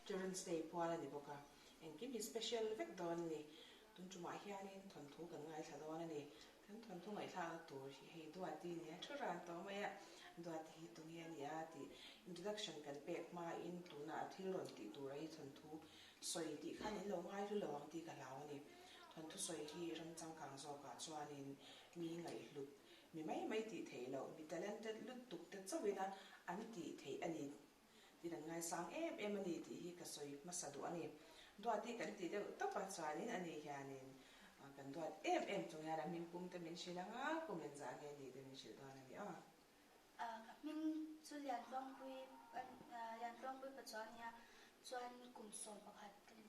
Children's Day pual a ni bawk a, engkim hi special vek dawn a ni. Tun tumah hianin thawnthu kan ngaithla dawn a ni. Kan thawnthu ngaihthlakna tur hi hei Duati nia thu ran tawh mai a, Duati hi tunge a nia tih introduction kan pek hmain tuna a thil rawn tih tura hi thawnthu sawi tih khan in lo ngai hlu lo ang tih ka hlau a ni. Thawnthu sawi hi ram changkang zawkah chuanin mi ngaihhlut mi mai mai tih theih loh, mi talented lutuk te chauhin a an tih theih a ni Tin an ngaisang em em a ni tih hi ka sawi hmasa duh a ni. Duati kan tih deuh tawp a chuanin ani hianin kan duat em em chung hian a hming pum te min hrilh ang a, kum engzah nge ni te min hrilh dawn a ni aw. Ka hming chu Liantluangpui Liantluangpui Pachuan nia chuan kum 11 ka ni.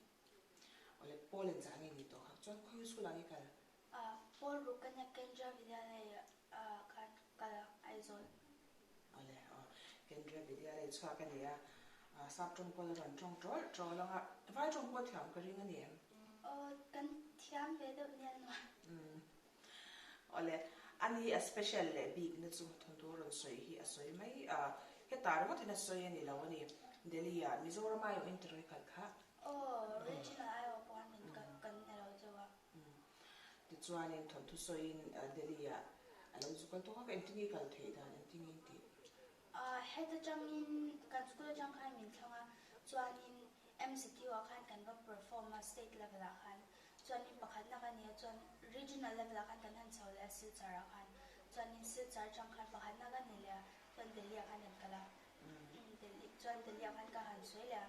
Awle Paul engzah nge ni tawh kha chuan khawi school ah nge kal? Paul Rukanya Kendra Vidyalaya ah khan kal a, Aizawl. Awle aw, Kendra Vidyalaya chhuak a ni a, sap tawng pawh la rawn tawng tawl tawl ang a, vai tawng pawh thiam ka ring a ni em? Aw, kan thiam ve deuh nia nuam. Umm. Awle, ani a special leh bik na chu thawnthu rawn sawi hi a sawi mai a, hetah ringawt hian a sawi a ni lo a ni, Delhi ah Mizoram aiawh in tirawi khalh kha. Aw, regional aiawh pawh an min kan ni lo deuh a. Tichuanin thawnthu sawiin Delhi-ah a lo zu kal tawk a, ka engtin nge kal theih dan engtin nge tih? Heta tangin kan school atang khan min thlang a, chuanin MZU-ah khan kan va perform a state level-ah khan, chuanin pakhatna ka nia chuan regional level-ah khan kan han chho leh a Silchar-ah khan, chuanin Silchar atang khan pakhatna ka ni leh a, chuan Delhi-ah khan kan kal a, Delhi chuan Delhi-ah khan ka han sawi leh a.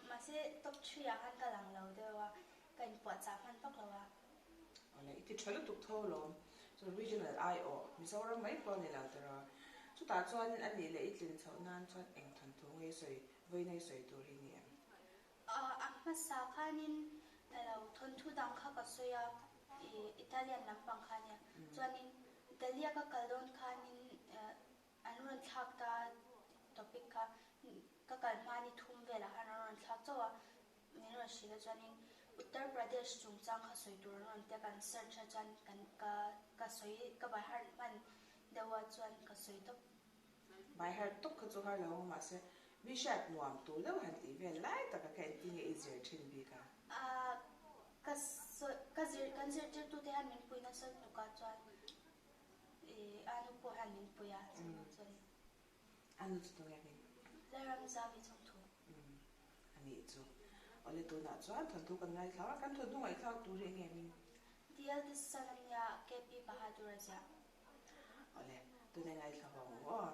Mahse top threeah khan ka lang lo deuh a, ka inpuahchah hman vak lo a. Awle, i ti tha lutuk tho lawm. Chuan regional aiawh Mizoram mai pawh a ni lo tawh a. Chutah chuan a nih leh i tlin chhoh nan chuan eng thawnthu nge i sawi, vawiina i sawi tur hi ni em? A hmasa khanin elo thawnthu dang kha ka sawi a, Italian lampang kha nia. Chuanin Delhi-a ka kal dawn khanin An rawn thlak ta topic kha ka kal hma ni thum velah khan an rawn thlak chauh a, min rawn hrilh a chuanin Uttar Pradesh chungchang kha sawi tur an rawn tia kan search a chuan kan ka ka sawi ka by heart hman deuh a chuan ka sawi tawp. By heart tawp kha chu har lo ang mahse mi hriat nuam tur deuh han tih vel lai taka kha engtin nge i zir thin bik a? Ahh ka sawi ka zir kan zirtirtute hian min pui nasa tuk a chuan I a nu pawh hian min pui a, chuvang chuan. A nu chu tunge hming? Lalram Zavi chhungthu. Umm, a nih chu. Awle tunah chuan thawnthu kan ngaithla a, kan thawnthu ngaihthlak tur hi enge hming? The eldest son a nia, KP Bahadur a ziah. Awle, tunah i ngaithla vang u aw.